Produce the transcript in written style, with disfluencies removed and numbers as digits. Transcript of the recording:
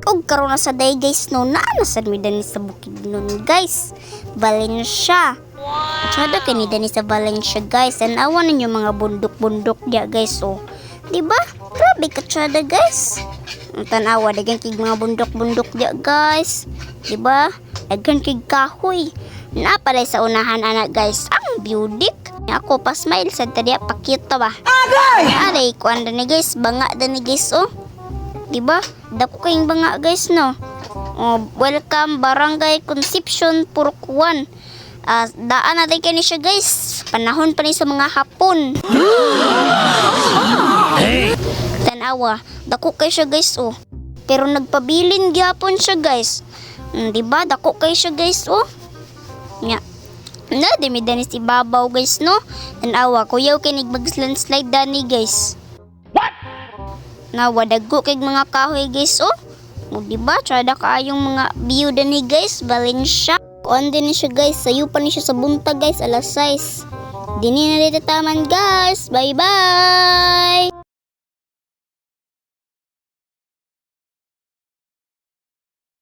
Og karon na sa day, guys, no, naa na sad mi dani sa Bukidnon, guys. Valencia. Tsada kini dani sa Valencia, guys. Tan-awa ninyo mga bundok-bundok diya, guys, oh. Di ba? Grabe ka tsada, guys. Ang tanawa, daghan kig mga bundok-bundok diya, guys. Di ba? Daghan kig kahoy. Na pala sa unahan ana, guys. Ang beauty. Ako pa smile sad ta diya, pa-cute ta ba. Agay! Aray, kuan ni, guys, banga dani, guys, oh. Di ba? Dako kayong banga, guys, no. Oh, welcome Barangay Concepcion Purok 1. Ah, daan natin kani siya, guys. Panahon pa ni sa mga hapon. Tanawa, dako kay siya, guys, oh. Pero nagpabilin gyapon siya, guys. Di ba? Dako kay siya, guys, oh. Nya. Na di mi dani si babaw, guys, no. Tanawa, kuyaw kay mag landslide dani, guys. Nawa, dagko kay mga kahoy, guys, oh. O, di ba? Tsada kaayong mga view dani, guys, Valencia. Kuan din ni siya, guys, sayo pa ni siya sa buntag, guys, alas 6. Dini na dito taman, guys. Bye bye.